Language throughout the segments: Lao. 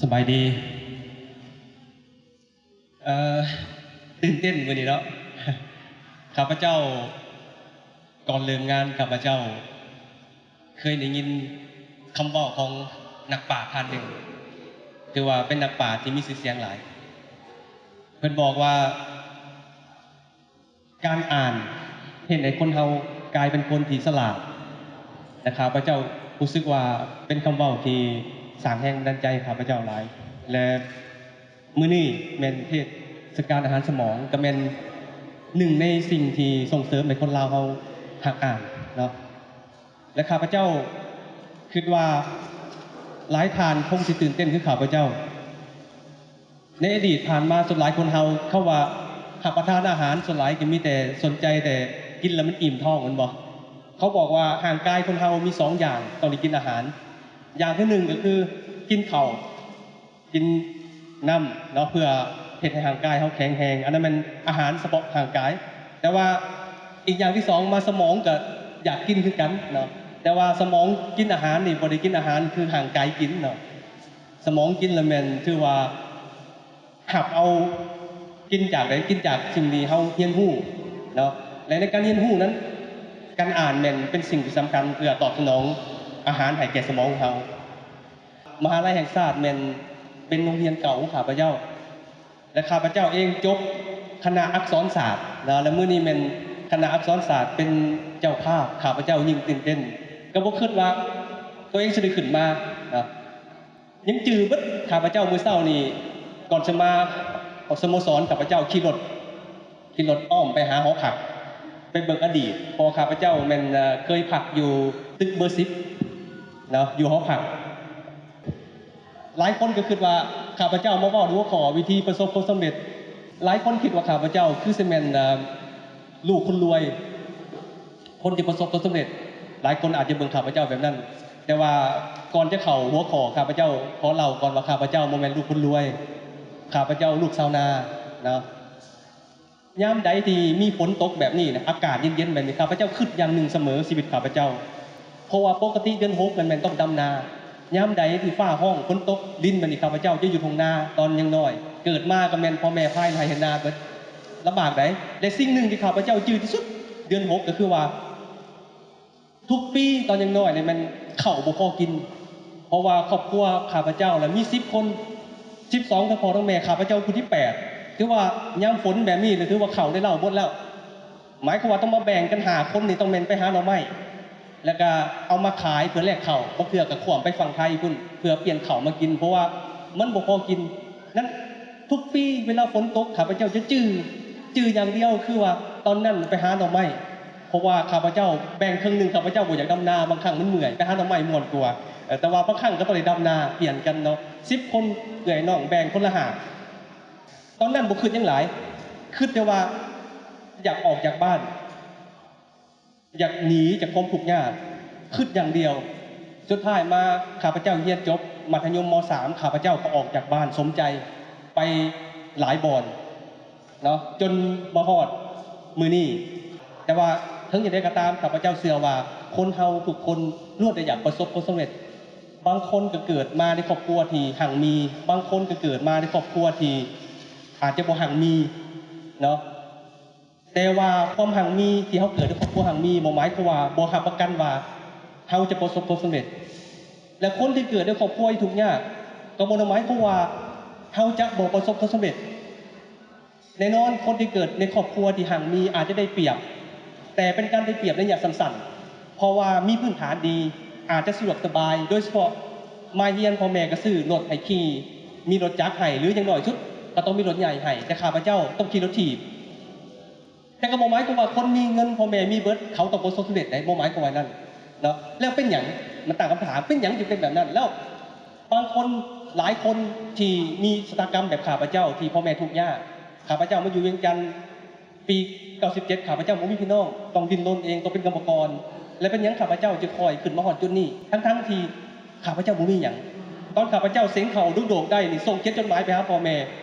ສະບາຍດີ. ເອີ ຕື່ນເຕັ້ນມື້ນີ້ເນາະ. ຂ້າພະເຈົ້າ ກ່ອນເລີ່ມງານ ຂ້າພະເຈົ້າເຄີຍໄດ້ຍິນຄຳເວົ້າຂອງນັກປາດທ່ານໜຶ່ງ, ຖືວ່າເປັນນັກປາດທີ່ມີຊື່ສຽງຫຼາຍ. ເພິ່ນບອກວ່າ ການອ່ານເຮັດໃຫ້ຄົນເຮົາກາຍເປັນຄົນທີ່ສະຫຼາດ ແລະ ຂ້າພະເຈົ້າຮູ້ສຶກວ່າເປັນຄຳເວົ້າທີ່ສ້າງແຮງບັນດານໃຈໃຫ້ຂ້າພະເຈົ້າຫຼາຍ ແລະ ມື້ນີ້ແມ່ນເທດສະການອາຫານສະໝອງ ກໍແມ່ນໜຶ່ງໃນສິ່ງທີ່ສົ່ງເສີມໃຫ້ຄົນລາວເຮົາຮັກອ່ານເນາະ. ແລະ ຂ້າພະເຈົ້າຄິດວ່າຫຼາຍທ່ານຄົງຊິຕື່ນເຕັ້ນຄືຂ້າພະເຈົ້າ. ໃນອະດີດຜ່ານມາ ສ່ວນຫຼາຍຄົນເຮົາ ເຂົາວ່າຮັບປະທານອາຫານ ສ່ວນຫຼາຍກໍມີແຕ່ສົນໃຈແຕ່ກິນແລ້ວມັນອີ່ມທ້ອງ ແມ່ນບໍ່? ເຂົາບອກວ່າຮ່າງກາຍຄົນເຮົາມີສອງຢ່າງຕ້ອງໄດ້ກິນອາຫານ. ຢ່າງທີໜຶ່ງກໍຄືກິນເຂົ້າ ກິນນ້ຳເນາະ ເພື່ອເຮັດໃຫ້ຮ່າງກາຍເຮົາແຂງແຮງ, ອັນນັ້ນແມ່ນອາຫານສະເພາະຮ່າງກາຍ. ແຕ່ວ່າອີກຢ່າງທີສອງມາ ສະໝອງກໍຢາກກິນຄືກັນເນາະ, ແຕ່ວ່າສະໝອງກິນອາຫານນີ້ ບໍ່ໄດ້ກິນອາຫານຄືຮ່າງກາຍກິນເນາະ. ສະໝອງກິນລະແມ່ນຖືວ່າຮັບເອົາ ກິນຈາກໃດ? ກິນຈາກສິ່ງທີ່ເຮົາຮຽນຮູ້ເນາະ ແລະ ໃນການຮຽນຮູ້ນັ້ນ ການອ່ານແມ່ນເປັນສິ່ງທີ່ສຳຄັນ ເພື່ອຕອບສະໜອງອາຫານໃຫ້ແກ່ສະໝອງຂອງເຮົາ. ມະຫາໄລແຫ່ງຊາດແມ່ນເປັນໂຮງຮຽນເກົ່າຂອງຂ້າພະເຈົ້າ ແລະ ຂ້າພະເຈົ້າເອງຈົບຄະນະອັກສອນສາດເນາະ ແລະ ມື້ນີ້ແມ່ນຄະນະອັກສອນສາດເປັນເຈົ້າພາບ, ຂ້າພະເຈົ້າຍິ່ງຕື່ນເຕັ້ນ ກໍບໍ່ຄິດວ່າຕົວເອງຊິໄດ້ຂຶ້ນມາເນາະ. ຍັງຈື່ເບິດ ຂ້າພະເຈົ້າມື້ເຊົ້ານີ້ ກ່ອນຈະມາສະໂມສອນ ຂ້າພະເຈົ້າຂີ່ລົດ ຂີ່ລົດອ້ອມໄປຫາຫໍພັກ ໄປເບິ່ງອະດີດ ເພາະວ່າຂ້າພະເຈົ້າແມ່ນ ເອີ ເຄີຍພັກຢູ່ຕຶກເບີສິບເນາະ ຢູ່ຫໍພັກ. ຫຼາຍຄົນກໍຄິດວ່າຂ້າພະເຈົ້າມາເວົ້າໃນຫົວຂໍ້ວິທີປະສົບຜົນສຳເລັດ, ຫຼາຍຄົນຄິດວ່າຂ້າພະເຈົ້າຄືຊິແມ່ນ ເອີ ລູກຄົນລວຍ. ຄົນທີ່ປະສົບຜົນສຳເລັດ ຫຼາຍຄົນອາດຈະເບິ່ງຂ້າພະເຈົ້າແບບນັ້ນ, ແຕ່ວ່າກ່ອນຈະເຂົ້າຫົວຂໍ້ ຂ້າພະເຈົ້າຂໍເລົ່າກ່ອນວ່າ ຂ້າພະເຈົ້າບໍ່ແມ່ນລູກຄົນລວຍ, ຂ້າພະເຈົ້າລູກຊາວນາເນາະ. ຍາມໃດທີ່ມີຝົນຕົກແບບນີ້ນະ ອາກາດເຢັນໆແບບນີ້ ຂ້າພະເຈົ້າຄິດຢ່າງໜຶ່ງສະເໝີຊີວິດຂ້າພະເຈົ້າ, ເພາະວ່າປົກກະຕິເດືອນຫົກນັ້ນແມ່ນຕ້ອງດຳນາ. ຍາມໃດທີ່ຟ້າຮ້ອງ ຝົນຕົກ ລິນແບບນີ້ ຂ້າພະເຈົ້າຈະຢູ່ທົ່ງນາຕອນຍັງນ້ອຍ, ເກີດມາກໍແມ່ນພໍ່ແມ່ພາຍໄຮ່ເຮັດນາເບິດ ລຳບາກໃດ໋. ແລະ ສິ່ງໜຶ່ງທີ່ຂ້າພະເຈົ້າຈື່ທີ່ສຸດເດືອນຫົກ ກໍຄືວ່າ ທຸກປີຕອນຍັງນ້ອຍນີ້ແມ່ນເຂົ້າບໍ່ພໍກິນ, ເພາະວ່າຄອບຄົວຂ້າພະເຈົ້າລະມີສິບຄົນ ສິບສອງ ທັງພໍ່ທັງແມ່, ຂ້າພະເຈົ້າຜູ້ທີແປດ. ຖືວ່າຍາມຝົນແບບນີ້ລະຖືວ່າເຂົ້າໄດ້ເຫຼົ່າໝົດແລ້ວ, ໝາຍຄວາມວ່າຕ້ອງມາແບ່ງກັນຫ້າຄົນນີ້ ຕ້ອງແມ່ນໄປຫາໜໍ່ໄມ້ ແລ້ວກະເອົາມາຂາຍເພື່ອແລກເຂົ້າ, ບາງເທື່ອກະຂ້ວມໄປຝັ່ງໄທພຸ້ນ ເພື່ອປ່ຽນເຂົ້າມາກິນ ເພາະວ່າມັນບໍ່ພໍກິນ. ນັ້ນ ທຸກປີເວລາຝົນຕົກ ຂ້າພະເຈົ້າຈະຈື່ ຈື່ຢ່າງດຽວຄືວ່າຕອນນັ້ນໄປຫາໜໍ່ໄມ້, ເພາະວ່າຂ້າພະເຈົ້າແບ່ງເຄິ່ງໜຶ່ງ ຂ້າພະເຈົ້າບໍ່ຢາກດຳນາ, ບາງຄັ້ງມັນເມື່ອຍ ໄປຫາໜໍ່ໄມ້ມ່ວນກວ່າ. ເອີ ແຕ່ວ່າບາງຄັ້ງກໍຕ້ອງໄດ້ດຳນາປ່ຽນກັນເນາະ, ສິບຄົນເອື້ອຍນ້ອງແບ່ງຄົນລະຫ້າ. ຕອນນັ້ນບໍ່ຄິດຫຍັງຫຼາຍ, ຄິດແຕ່ວ່າຢາກອອກຈາກບ້ານ. ຢາກໜີຈາກຄວາມທຸກຍາກ, ຄິດຢ່າງດຽວ. ສຸດທ້າຍມາ ຂ້າພະເຈົ້າຮຽນຈົບມັດທະຍົມ ມໍສາມ ຂ້າພະເຈົ້າກໍອອກຈາກບ້ານສົມໃຈໄປຫຼາຍບ່ອນເນາະ ຈົນມາຮອດມື້ນີ້. ແຕ່ວ່າເຖິງຢ່າງໃດກໍຕາມ ຂ້າພະເຈົ້າເຊື່ອວ່າຄົນເຮົາທຸກຄົນລ້ວນແຕ່ຢາກປະສົບຜົນສຳເລັດ. ບາງຄົນກໍເກີດມາໃນຄອບຄົວທີ່ຮັ່ງມີ, ບາງຄົນກໍເກີດມາໃນຄອບຄົວທີ່ອາດຈະບໍ່ຮັ່ງມີເນາະ. ແຕ່ວ່າຄວາມຮັ່ງມີທີ່ເຮົາເກີດໃນຄອບຄົວຮັ່ງມີ ບໍ່ໝາຍຄວາມວ່າ ບໍ່ຮັບປະກັນວ່າເຮົາຈະປະສົບຜົນສຳເລັດ ແລະ ຄົນທີ່ເກີດໃນຄອບຄົວທີ່ທຸກຍາກ ກໍບໍ່ໄດ້ໝາຍຄວາມວ່າເຮົາຈະບໍ່ປະສົບຜົນສຳເລັດ. ແນ່ນອນ ຄົນທີ່ເກີດໃນຄອບຄົວທີ່ຮັ່ງມີອາດຈະໄດ້ປຽບ, ແຕ່ເປັນການໄດ້ປຽບໄລຍະສັ້ນໆ ເພາະວ່າມີພື້ນຖານດີ, ອາດຈະສະດວກສະບາຍ, ໂດຍສະເພາະມາຮຽນ ພໍ່ແມ່ກໍຊື້ລົດໃຫ້ຂີ່, ມີລົດຈັກໃຫ້ ຫຼື ຢ່າງໜ້ອຍສຸດກໍຕ້ອງມີລົດໃຫຍ່ໃຫ້, ແຕ່ຂ້າພະເຈົ້າຕ້ອງຂີ່ລົດຖີບ. ແຕ່ກໍບໍ່ໝາຍຄວາມວ່າຄົນມີເງິນ ພໍ່ແມ່ມີເບິດ ເຂົາຕ້ອງປະສົບສຳເລັດໃດ໋, ບໍ່ໝາຍຄວາມວ່ານັ້ນເນາະ. ແລ້ວເປັນຫຍັງ? ມັນຕັ້ງຄຳຖາມ, ເປັນຫຍັງຈຶ່ງເປັນແບບນັ້ນ? ແລ້ວບາງຄົນ, ຫຼາຍຄົນທີ່ມີຊະຕາກຳແບບຂ້າພະເຈົ້າ ທີ່ພໍ່ແມ່ທຸກຍາກ, ຂ້າພະເຈົ້າມາຢູ່ວຽງຈັນປີເກົ້າສິບເຈັດ ຂ້າພະເຈົ້າບໍ່ມີພີ່ນ້ອງ, ຕ້ອງດີ້ນລົນເອງ, ຕ້ອງເປັນກຳມະກອນ. ແລະ ເປັນຫຍັງຂ້າພະເຈົ້າຈຶ່ງຄ່ອຍຂຶ້ນມາຮອດຈຸດນີ້ ທັງໆທີ່ ຂ້າພະເຈົ້າບໍ່ມີຫຍັງ. ຕອນຂ້າພະເຈົ້າເສັງເຂົ້າດົກໂດກໄດ້ນີ້ ສົ່ງຂຽນຈົດໝາຍໄປຫາພໍ່ແມ່,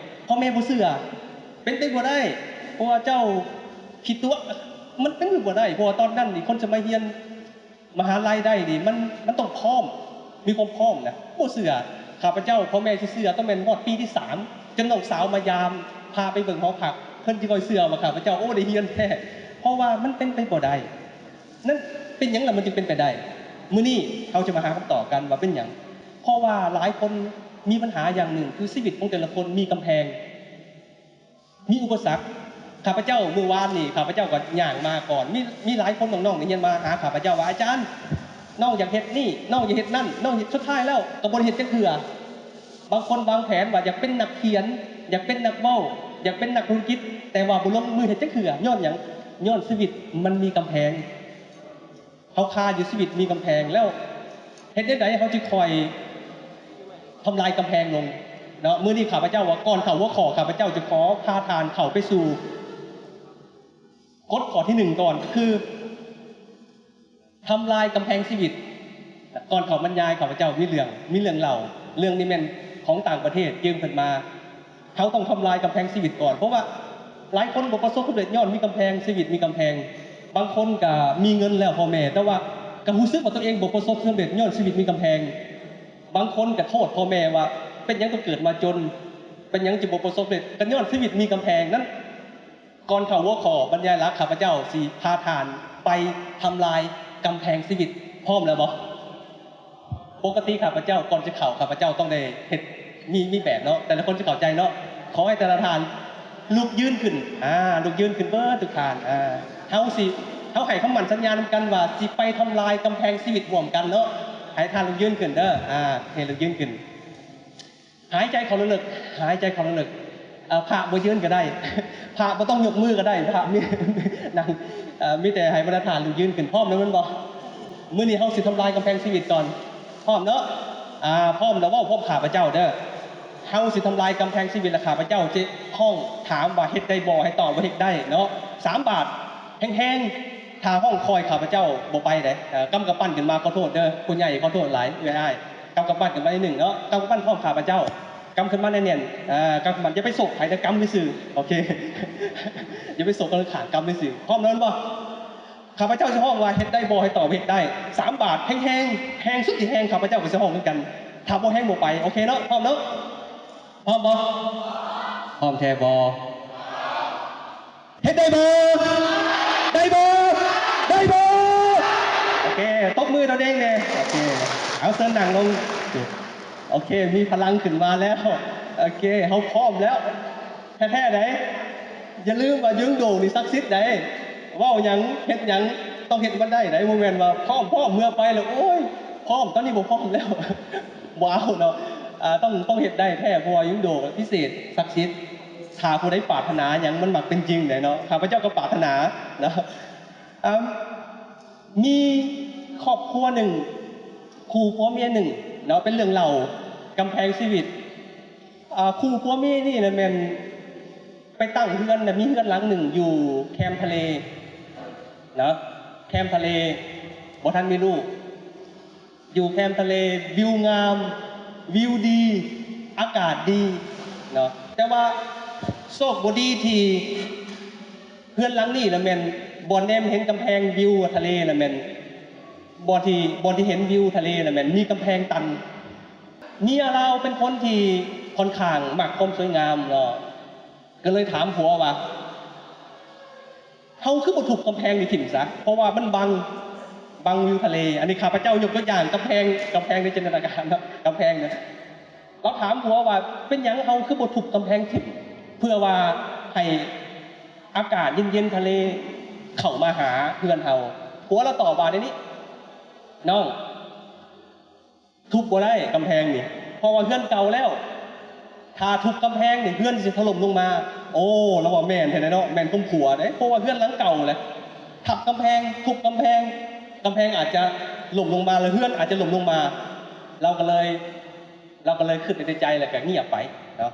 ພໍ່ແມ່ບໍ່ເຊື່ອ, ເປັນໄປບໍ່ໄດ້ ເພາະວ່າເຈົ້າຂີ້ຕົວະ, ມັນເປັນໄປບໍ່ໄດ້ ເພາະວ່າຕອນນັ້ນນີ້ ຄົນຈະມາຮຽນມະຫາໄລໄດ້ນີ້ ມັນ, ມັນຕ້ອງພ້ອມ, ມີຄວາມພ້ອມນະ, ບໍ່ເຊື່ອ. ຂ້າພະເຈົ້າ ພໍ່ແມ່ຊິເຊື່ອຕ້ອງແມ່ນຮອດປີທີສາມ ຈົນນ້ອງສາວມາຢາມ ພາໄປເບິ່ງຫໍພັກ ເພິ່ນຈຶ່ງຄ່ອຍເຊື່ອວ່າຂ້າພະເຈົ້າ ໂອ້ ໄດ້ຮຽນແທ້ ເພາະວ່າມັນເປັນໄປບໍ່ໄດ້. ນັ້ນເປັນຫຍັງລະມັນຈຶ່ງເປັນໄປໄດ້? ມື້ນີ້ເຮົາຈະມາຫາຄຳຕອບກັນວ່າເປັນຫຍັງ? ເພາະວ່າຫຼາຍຄົນມີບັນຫາຢ່າງໜຶ່ງ ຄືຊີວິດຂອງແຕ່ລະຄົນມີກຳແພງ ມີອຸປະສັກ. ຂ້າພະເຈົ້າ ມື້ວານນີ້ ຂ້າພະເຈົ້າກໍຍ່າງມາກ່ອນ ມີ ມີຫຼາຍຄົນ ນ້ອງໆ ໄດ້ຮຽນມາຫາຂ້າພະເຈົ້າວ່າ ອາຈານ ນ້ອງຢາກເຮັດນີ້ ນ້ອງຢາກເຮັດນັ້ນ ນ້ອງເຮັດ ສຸດທ້າຍແລ້ວກໍບໍ່ໄດ້ເຮັດຈັກເທື່ອ. ບາງຄົນວາງແຜນວ່າຢາກເປັນນັກຂຽນ ຢາກເປັນນັກເວົ້າ ຢາກເປັນນັກທຸລະກິດ ແຕ່ວ່າບໍ່ລົງມືເຮັດຈັກເທື່ອ. ຍ້ອນຫຍັງ? ຍ້ອນຊີວິດມັນມີກຳແພງ. ເຮົາຄາຢູ່ ຊີວິດມີກຳແພງ ແລ້ວເຮັດແນວໃດເຮົາຈຶ່ງຄ່ອຍທຳລາຍກຳແພງລົງເນາະ? ມື້ນີ້ຂ້າພະເຈົ້າວ່າ ກ່ອນເຂົ້າຫົວຂໍ້ ຂ້າພະເຈົ້າຈະຂໍພາທ່ານເຂົ້າໄປສູ່ກົດຂໍ້ທີໜຶ່ງກ່ອນ ກໍຄື ທຳລາຍກຳແພງຊີວິດ. ກ່ອນເຂົ້າບັນຍາຍ ຂ້າພະເຈົ້າມີເລື່ອງ ມີເລື່ອງເລົ່າ ເລື່ອງນີ້ແມ່ນຂອງຕ່າງປະເທດ ຢືມເພິ່ນມາ. ເຮົາຕ້ອງທຳລາຍກຳແພງຊີວິດກ່ອນ ເພາະວ່າຫຼາຍຄົນບໍ່ປະສົບສຳເລັດ ຍ້ອນມີກຳແພງ ຊີວິດມີກຳແພງ. ບາງຄົນກະມີເງິນແລ້ວພໍ່ແມ່ ແຕ່ວ່າກະຮູ້ສຶກວ່າຕົວເອງບໍ່ປະສົບສຳເລັດ ຍ້ອນຊີວິດມີກຳແພງ. ບາງຄົນກະໂທດພໍ່ແມ່ວ່າ ເປັນຫຍັງຕ້ອງເກີດມາຈົນ ເປັນຫຍັງຈຶ່ງບໍ່ປະສົບສຳເລັດ ກະຍ້ອນຊີວິດມີກຳແພງນັ້ນ. ກ່ອນເຂົ້າຫົວຂໍ້ບັນຍາຍຫຼັກ ຂ້າພະເຈົ້າຊິພາທ່ານໄປທຳລາຍກຳແພງຊີວິດ. ພ້ອມແລ້ວບໍ່? ປົກກະຕິຂ້າພະເຈົ້າ ກ່ອນຈະເຂົ້າ ຂ້າພະເຈົ້າຕ້ອງໄດ້ເຮັດ ມີ ມີແບບເນາະ ແຕ່ລະຄົນຊິເຂົ້າໃຈເນາະ. ຂໍໃຫ້ແຕ່ລະທ່ານລຸກຢືນຂຶ້ນ ອາ ລຸກຢືນຂຶ້ນເບິດທຸກທ່ານ. ອາ ເຮົາຊິ ເຮົາໃຫ້ຄຳໝັ້ນສັນຍານຳກັນວ່າ ຊິໄປທຳລາຍກຳແພງຊີວິດຮ່ວມກັນເນາະ. ໃຫ້ທ່ານລຸກຢືນຂຶ້ນເດີ ອາ ໃຫ້ລຸກຢືນຂຶ້ນ. ຫາຍໃຈເຂົ້າເລິກໆ ຫາຍໃຈເຂົ້າເລິກໆ. ເອີ ພະບໍ່ຢືນກໍໄດ້ ພະບໍ່ຕ້ອງຍົກມືກໍໄດ້ ພະມີ ນັ່ງ ເອີ ມີແຕ່ໃຫ້ບັນດາທ່ານລຸກຢືນຂຶ້ນ. ພ້ອມແລ້ວແມ່ນບໍ່? ມື້ນີ້ເຮົາຊິທຳລາຍກຳແພງຊີວິດກ່ອນ. ພ້ອມເນາະ? ອາ ພ້ອມແລ້ວເວົ້າພ້ອມຂ້າພະເຈົ້າເດີ. ເຮົາຊິທຳລາຍກຳແພງຊີວິດ ແລະ ຂ້າພະເຈົ້າຈະຮ້ອງຖາມວ່າເຮັດໄດ້ບໍ່ ໃຫ້ຕອບວ່າເຮັດໄດ້ເນາະ. ສາມບາດ ແຮງໆ. ຖ້າຮ້ອງຄ່ອຍ ຂ້າພະເຈົ້າບໍ່ໄປເດ້. ເອີ ກຳກຳປັ້ນຂຶ້ນມາ ຂໍໂທດເດີ ຜູ້ໃຫຍ່ ຂໍໂທດຫຼາຍ ເອື້ອຍອ້າຍ. ກຳກຳປັ້ນຂຶ້ນມາໜ້ອຍໜຶ່ງເນາະ ກຳກຳປັ້ນພ້ອມຂ້າພະເຈົ້າ ກຳຂຶ້ນມາແໜ້ນໆ ເອີ ກຳກຳ ຢ່າໄປໂຊກໃຜເດີ ກຳຊື່ໆ ໂອເຄ ຢ່າໄປໂຊກກັນຂ້າງ ກຳຊື່ໆ. ພ້ອມແລ້ວແມ່ນບໍ່? ຂ້າພະເຈົ້າຊິຮ້ອງວ່າເຮັດໄດ້ບໍ່ ໃຫ້ຕອບເຮັດໄດ້ ສາມບາດ ແຮງໆ ແຮງສຸດທີ່ແຮງ ຂ້າພະເຈົ້າກໍຊິຮ້ອງຄືກັນ ຖ້າບໍ່ແຮງບໍ່ໄປ. ໂອເຄເນາະ ພ້ອມເນາະ ພ້ອມບໍ່? ພ້ອມແທ້ບໍ່? ເຮັດໄດ້ບໍ່? ໄດ້ບໍ່? ໄດ້ບໍ່? ໂອເຄ ຕົບມືຕົວເອງແດ່. ໂອເຄ ເອົາ ເຊີນນັ່ງລົງ. ໂອເຄ ມີພະລັງຂຶ້ນມາແລ້ວ. ໂອເຄ ເຮົາພ້ອມແລ້ວ ແທ້ໆໃດ໋. ຢ່າລືມວ່າ ຍືງໂດງນີ້ສັກສິດໃດ໋. ເວົ້າຫຍັງ ເຮັດຫຍັງ ຕ້ອງເຮັດມັນໄດ້ໃດ໋. ບໍ່ແມ່ນວ່າພ້ອມ ພ້ອມ ເມືອໄປແລ້ວ ໂອ້ຍ ພ້ອມ ຕອນນີ້ບໍ່ພ້ອມແລ້ວ ບໍ່ເອົາເນາະ. ອາ ຕ້ອງ ຕ້ອງເຮັດໄດ້ແທ້ ເພາະວ່າຍືງໂດງພິເສດ ສັກສິດ. ຖ້າຜູ້ໃດປາດຖະໜາຫຍັງ ມັນມັກເປັນຈິງໃດ໋ເນາະ. ຂ້າພະເຈົ້າກໍປາດຖະໜາເນາະ. ອາ ມີຄອບຄົວໜຶ່ງ ຄູ່ຜົວເມຍໜຶ່ງເນາະ ເປັນເລື່ອງເລົ່າ ກຳແພງຊີວິດ. ອາ ຄູ່ຜົວເມຍນີ້ນະແມ່ນໄປຕັ້ງເຮືອນນະ ມີເຮືອນຫຼັງໜຶ່ງຢູ່ແຄມທະເລເນາະ ແຄມທະເລ ບໍ່ທັນມີລູກ ຢູ່ແຄມທະເລ ວິວງາມ ວິວດີ ອາກາດດີເນາະ. ແຕ່ວ່າໂຊກບໍ່ດີທີ່ເຮືອນຫຼັງນີ້ລະແມ່ນ ບ່ອນແນມເຫັນກຳແພງວິວທະເລລະແມ່ນ ບ່ອນທີ່ ບ່ອນທີ່ເຫັນວິວທະເລລະແມ່ນມີກຳແພງຕັນ. ເມຍລາວເປັນຄົນທີ່ຂ້ອນຂ້າງມັກຄວາມສວຍງາມເນາະ ກໍເລີຍຖາມຜົວວ່າ ເຮົາຄືບໍ່ທຸບກຳແພງນີ້ຖິ້ມຊະ ເພາະວ່າມັນບັງ ບັງວິວທະເລ. ອັນນີ້ຂ້າພະເຈົ້າຍົກຕົວຢ່າງກຳແພງ ກຳແພງໃນຈິນຕະນາການເນາະ ກຳແພງນະ. ລາວຖາມຜົວວ່າ ເປັນຫຍັງເຮົາຄືບໍ່ທຸບກຳແພງຖິ້ມ ເພື່ອວ່າໃຫ້ອາກາດເຢັນໆທະເລເຂົ້າມາຫາເຮືອນເຮົາ? ຜົວລາວຕອບວ່າແນວນີ້ ນ້ອງ ທຸບບໍ່ໄດ້ກຳແພງນີ້ ເພາະວ່າເຮືອນເກົ່າແລ້ວ ຖ້າທຸບກຳແພງນີ້ເຮືອນຊິຖະຫຼົ່ມລົງມາ. ໂອ້ ລາວວ່າແມ່ນແທ້ເນາະ ແມ່ນຄວາມຜົວເດ້ ເພາະວ່າເຮືອນຫຼັງເກົ່າແຫຼະ ທັບກຳແພງ ທຸບກຳແພງ ກຳແພງອາດຈະລົ້ມລົງມາ ແລະ ເຮືອນອາດຈະລົ້ມລົງມາ. ລາວກໍເລີຍ ລາວກໍເລີຍຄິດໄວ້ໃນໃຈ ແລ້ວກໍງຽບໄປເນາະ.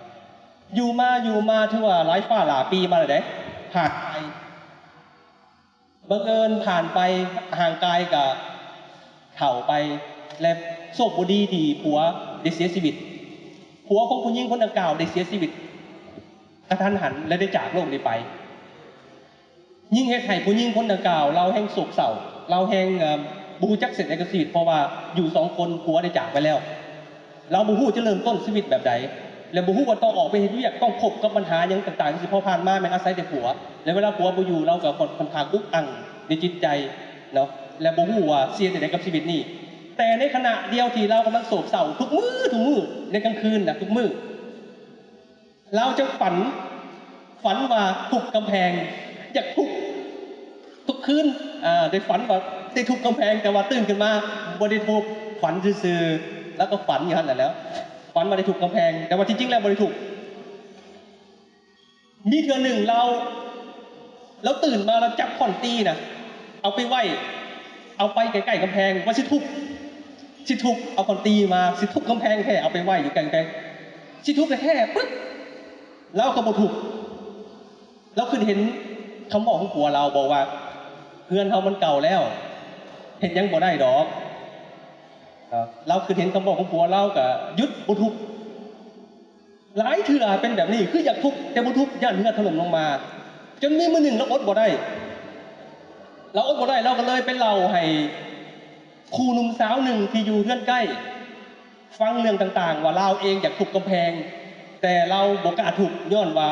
ຢູ່ມາ ຢູ່ມາ ຖືວ່າຫຼາຍຟ້າຫຼາຍປີມາແລ້ວເດ້ ຜ່ານໄປ ບັງເອີນຜ່ານໄປ ຮ່າງກາຍກະເຖົ້າໄປ ແລະ ໂຊກບໍ່ດີທີ່ຜົວໄດ້ເສຍຊີວິດ. ຜົວຂອງຜູ້ຍິງຄົນດັ່ງກ່າວໄດ້ເສຍຊີວິດກະທັນຫັນ ແລະ ໄດ້ຈາກໂລກນີ້ໄປ. ຍິ່ງເຮັດໃຫ້ຜູ້ຍິງຄົນດັ່ງກ່າວ ລາວແຮ່ງໂສກເສົ້າ ລາວແຮ່ງ ເອີ່ມ ບໍ່ຮູ້ຈັກເສັ້ນໃດກັບຊີວິດ ເພາະວ່າຢູ່ສອງຄົນ ຜົວໄດ້ຈາກໄປແລ້ວ. ລາວບໍ່ຮູ້ຈະເລີ່ມຕົ້ນຊີວິດແບບໃດ ແລະ ບໍ່ຮູ້ວ່າຕ້ອງອອກໄປເຮັດວຽກ, ຕ້ອງພົບກັບບັນຫາຫຍັງຕ່າງໆ ທີ່ຜ່ານມາແມ່ນອາໄສແຕ່ຜົວ ແລະ ເວລາຜົວບໍ່ຢູ່ ລາວກໍຂ້ອນຂ້າງອຸກອັ່ງໃນຈິດໃຈເນາະ ແລະ ບໍ່ຮູ້ວ່າຊິເຮັດຈັ່ງໃດກັບຊີວິດນີ້. ແຕ່ໃນຂະນະດຽວທີ່ລາວກຳລັງໂສກເສົ້າທຸກມື້ ທຸກມື້ ໃນກາງຄືນນະ ທຸກມື້ ລາວຈັ່ງຝັນ, ຝັນວ່າທຸບກຳແພງ, ຢາກທຸບທຸກຄືນ. ອາ ໄດ້ຝັນວ່າໄດ້ທຸບກຳແພງ, ແຕ່ວ່າຕື່ນຂຶ້ນມາບໍ່ໄດ້ທຸບ, ຝັນຊື່ໆ. ລາວກໍຝັນຢູ່ຫັ້ນແຫຼະແລ້ວ, ຝັນວ່າໄດ້ທຸບກຳແພງ, ແຕ່ວ່າທີ່ຈິງແລ້ວບໍ່ໄດ້ທຸບ. ມີເທື່ອໜຶ່ງລາວ, ລາວຕື່ນມາ ລາວຈັບຄ້ອນຕີນະ ເອົາໄປໄວ້ ເອົາໄປໃກ້ໆກຳແພງ ວ່າຊິທຸບ, ຊິທຸບ, ເອົາຄ້ອນຕີມາ ຊິທຸບກຳແພງແທ້ ເອົາໄປໄວ້ຢູ່ໃກ້ກຳແພງ ຊິທຸບແທ້ໆ ປຶບ ລາວກໍບໍ່ທຸບ. ລາວຄິດເຫັນຄຳເວົ້າຂອງຜົວລາວ ບອກວ່າ ເຮືອນເຮົາມັນເກົ່າແລ້ວ ເຮັດຫຍັງບໍ່ໄດ້ດອກ. ລາວຄິດເຫັນຄຳເວົ້າຂອງຜົວລາວ ກໍຢຸດ ບໍ່ທຸບ. ຫຼາຍເທື່ອເປັນແບບນີ້ ຄືຢາກທຸບແຕ່ບໍ່ທຸບ ຢ້ານເຮືອນຖະຫຼົ່ມລົງມາ. ຈົນມີມື້ໜຶ່ງລາວອົດບໍ່ໄດ້, ລາວອົດບໍ່ໄດ້ ລາວກໍເລີຍໄປເລົ່າໃຫ້ຄູ່ໜຸ່ມສາວໜຶ່ງທີ່ຢູ່ເຮືອນໃກ້ຟັງເລື່ອງຕ່າງໆ ວ່າລາວເອງຢາກທຸບກຳແພງ ແຕ່ລາວບໍ່ກ້າທຸບ ຍ້ອນວ່າ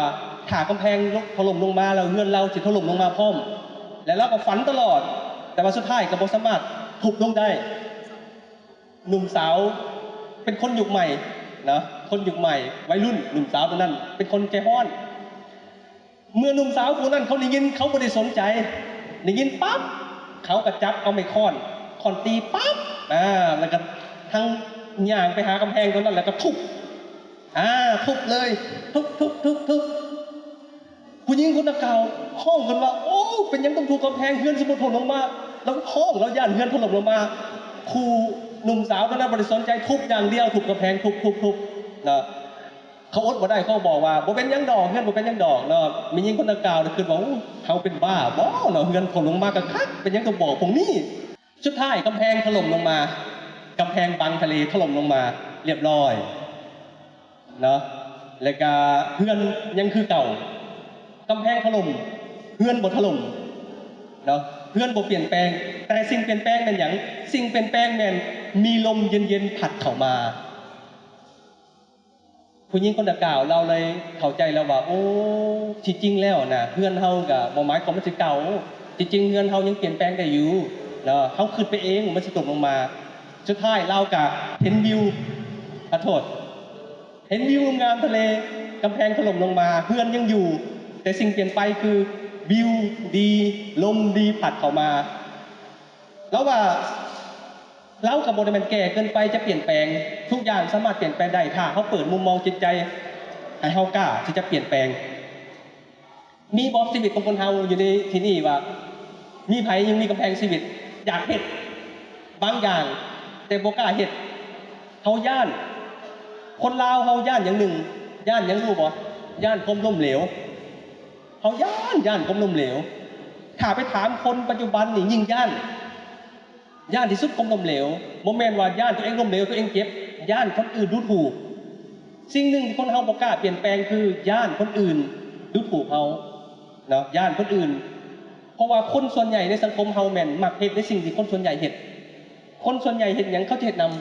ຖ້າກຳແພງ ລົງ ຖະຫຼົ່ມລົງມາແລ້ວ ເຮືອນລາວຊິຖະຫຼົ່ມລົງມາພ້ອມ ແລະ ລາວກໍຝັນຕະຫຼອດ ແຕ່ວ່າສຸດທ້າຍກໍບໍ່ສາມາດທຸບລົງໄດ້. ໜຸ່ມສາວເປັນຄົນຍຸກໃໝ່ນະ ຄົນຍຸກໃໝ່ ໄວລຸ້ນ ໜຸ່ມສາວຕົວນັ້ນເປັນຄົນໃຈຮ້ອນ. ເມື່ອໜຸ່ມສາວຜູ້ນັ້ນເຂົາໄດ້ຍິນ ເຂົາບໍ່ໄດ້ສົນໃຈ ໄດ້ຍິນປັບ ເຂົາກໍຈັບເອົາໄມ້ຄ້ອນ ຄ້ອນຕີປັບ ອາ ແລ້ວກໍທັງຍ່າງໄປຫາກຳແພງຕົວນັ້ນ ແລ້ວກໍທຸບ ອາ ທຸບເລີຍ ທຸບ ທຸບ ທຸບ ທຸບ. ຜູ້ຍິງຄົນດັ່ງກ່າວຮ້ອງຂຶ້ນວ່າ ໂອ້ ເປັນຫຍັງຕ້ອງທຸບກຳແພງ ເຮືອນຊິບໍ່ຖົ່ມລົງມາ. ລາວຮ້ອງ ລາວຢ້ານເຮືອນຖົ່ມລົງມາ. ຄູ່ໜຸ່ມສາວຕົວນັ້ນບໍ່ໄດ້ສົນໃຈ ທຸບຢ່າງດຽວ ທຸບກຳແພງ ທຸບ ທຸບ ທຸບ ເນາະ. ເຂົາອົດບໍ່ໄດ້ ເຂົາບອກວ່າ ບໍ່ເປັນຫຍັງດອກ ເຮືອນບໍ່ເປັນຫຍັງດອກເນາະ. ແມ່ຍິງຄົນດັ່ງກ່າວນີ້ຄິດວ່າ ໂອ້ ເຮົາເປັນບ້າບໍ່ເນາະ ເຮືອນຖົ່ມລົງມາຄັກໆ ເປັນຫຍັງຕ້ອງບອກພວກນີ້. ສຸດທ້າຍກຳແພງຖະຫຼົ່ມລົງມາ ກຳແພງບັງທະເລຖະຫຼົ່ມລົງມາຮຽບຮ້ອຍເນາະ ແລ້ວກະເຮືອນຍັງຄືເກົ່າ. ກຳແພງຖະຫຼົ່ມ ເຮືອນບໍ່ຖະຫຼົ່ມເນາະ ເຮືອນບໍ່ປ່ຽນແປງ. ແຕ່ສິ່ງປ່ຽນແປງແມ່ນຫຍັງ? ສິ່ງປ່ຽນແປງແມ່ນມີລົມເຢັນໆພັດເຂົ້າມາ. ຜູ້ຍິງຄົນດັ່ງກ່າວລາວເລີຍເຂົ້າໃຈແລ້ວວ່າ ໂອ້ ທີ່ຈິງແລ້ວນະ ເຮືອນເຮົາກະບໍ່ໝາຍຄວາມວ່າຊິເກົ່າ ທີ່ຈິງເຮືອນເຮົາຍັງປ່ຽນແປງໄດ້ຢູ່ເນາະ ເຮົາຄິດໄປເອງມັນຊິຕົກລົງມາ. ສຸດທ້າຍລາວກະເຫັນວິວ ຂໍໂທດ ເຫັນວິວງາມທະເລ ກຳແພງຖະຫຼົ່ມລົງມາ ເຮືອນຍັງຢູ່ ແຕ່ສິ່ງປ່ຽນໄປຄືວິວດີ ລົມດີພັດເຂົ້າມາ. ລາວວ່າ ລາວກໍບໍ່ໄດ້ແມ່ນແກ່ເກີນໄປຈະປ່ຽນແປງ ທຸກຢ່າງສາມາດປ່ຽນແປງໄດ້ ຖ້າເຮົາເປີດມຸມມອງຈິດໃຈໃຫ້ເຮົາກ້າທີ່ຈະປ່ຽນແປງ. ມີບໍ່ຊີວິດຂອງຄົນເຮົາຢູ່ໃນທີ່ນີ້ວ່າ ມີໃຜຍັງມີກຳແພງຊີວິດ ຢາກເຮັດບາງຢ່າງແຕ່ບໍ່ກ້າເຮັດ? ເຮົາຢ້ານ ຄົນລາວເຮົາຢ້ານຢ່າງໜຶ່ງ ຢ້ານຫຍັງຮູ້ບໍ່? ຢ້ານຄວາມລົ້ມເຫຼວ. ເຮົາຢ້ານ ຢ້ານຄວາມລົ້ມເຫຼວ. ຖ້າໄປຖາມຄົນປັດຈຸບັນນີ້ຍິ່ງຢ້ານ ຢ້ານທີ່ສຸດຄວາມລົ້ມເຫຼວ. ບໍ່ແມ່ນວ່າຢ້ານຕົວເອງລົ້ມເຫຼວ ຕົວເອງເຈັບ, ຢ້ານຄົນອື່ນດູຖູກ. ສິ່ງໜຶ່ງທີ່ຄົນເຮົາບໍ່ກ້າປ່ຽນແປງ ຄືຢ້ານຄົນອື່ນດູຖູກເຮົາເນາະ ຢ້ານຄົນອື່ນ. ເພາະວ່າຄົນສ່ວນໃຫຍ່ໃນສັງຄົມເຮົາແມ່ນມັກເຮັດໃນສິ່ງທີ່ຄົນສ່ວນໃຫຍ່ເຮັດ. ຄົນສ່ວນໃຫຍ່ເຮັດຫຍັງ ເຂົາຈະເຮັດນຳ.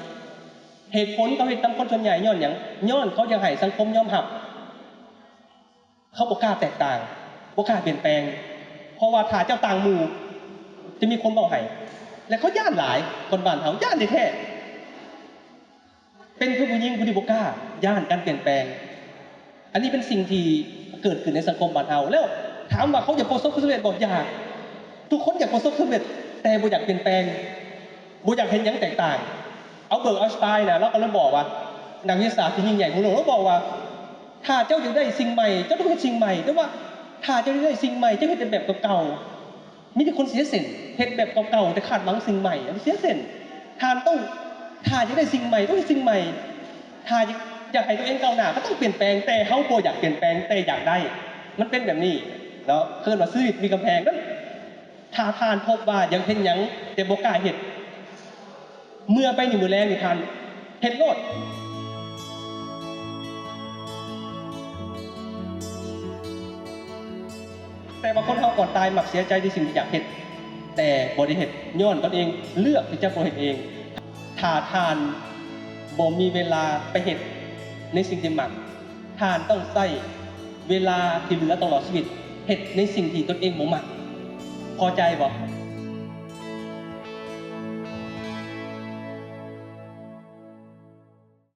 ເຫດຜົນເຂົາເຮັດນຳຄົນສ່ວນໃຫຍ່ຍ້ອນຫຍັງ? ຍ້ອນເຂົາຢາກໃຫ້ສັງຄົມຍອມຮັບ. ເຂົາບໍ່ກ້າແຕກຕ່າງ ບໍ່ກ້າປ່ຽນແປງ ເພາະວ່າຖ້າເຈົ້າຕ່າງໝູ່ ຈະມີຄົນເວົ້າໃຫ້ ແລະ ເຂົາຢ້ານຫຼາຍ. ຄົນບ້ານເຮົາຢ້ານແທ້ໆ ເປັນຄືຜູ້ຍິງຜູ້ທີ່ບໍ່ກ້າ ຢ້ານການປ່ຽນແປງ. ອັນນີ້ເປັນສິ່ງທີ່ເກີດຂຶ້ນໃນສັງຄົມບ້ານເຮົາ. ແລ້ວຖາມວ່າເຂົາຢາກປະສົບຄວາມສຳເລັດບໍ່? ຢາກ. ທຸກຄົນຢາກປະສົບຄວາມສຳເລັດ ແຕ່ບໍ່ຢາກປ່ຽນແປງ. ບໍ່ຢາກເຮັດຫຍັງແຕກຕ່າງ. ອັລເບີດ ໄອນສະຕາຍນະ ລາວກໍເລີຍບອກວ່າ ນັກວິທະຍາສາດທີ່ຍິ່ງໃຫຍ່ຂອງໂລກ ລາວບອກວ່າ ຖ້າເຈົ້າຢາກໄດ້ສິ່ງໃໝ່ ເຈົ້າຕ້ອງເຮັດສິ່ງໃໝ່ ແຕ່ວ່າຖ້າເຈົ້າຢາກໄດ້ສິ່ງໃໝ່ ເຈົ້າເຮັດແຕ່ແບບເກົ່າໆ. ມີແຕ່ຄົນເສຍເສັ້ນ ເຮັດແບບເກົ່າໆ ແຕ່ຄາດຫວັງສິ່ງໃໝ່ ເສຍເສັ້ນ. ທ່ານຕ້ອງ ຖ້າຢາກໄດ້ສິ່ງໃໝ່ ຕ້ອງເຮັດສິ່ງໃໝ່. ຖ້າຢາກ ຢາກໃຫ້ຕົວເອງກ້າວໜ້າ ກໍຕ້ອງປ່ຽນແປງ. ແຕ່ເຮົາບໍ່ຢາກປ່ຽນແປງ ແຕ່ຢາກໄດ້. ມັນເປັນແບບນີ້ເນາະ ເອີ້ນວ່າຊີວິດມີກຳແພງ. ນັ້ນ ຖ້າທ່ານພົບວ່າຢາກເຮັດຫຍັງແຕ່ບໍ່ກ້າເຮັດ, ເມື່ອໄປນີ້ມື້ແລງນີ້ທ່ານເຮັດໂລດ. ແຕ່ວ່າຄົນເຮົາກ່ອນຕາຍມັກເສຍໃຈໃນສິ່ງທີ່ຢາກເຮັດ ແຕ່ບໍ່ໄດ້ເຮັດ ຍ້ອນຕົນເອງເລືອກທີ່ຈະບໍ່ເຮັດເອງ. ຖ້າທ່ານ ບໍ່ມີເວລາໄປເຮັດໃນສິ່ງທີ່ມັກ. ທ່ານຕ້ອງໃຊ້ເວລາທີ່ເຫຼືອຕະຫຼອດຊີວິດເຮັດໃນສິ່ງທີ່ຕົນເອງບໍ່ມັກ. ພໍໃຈບໍ່?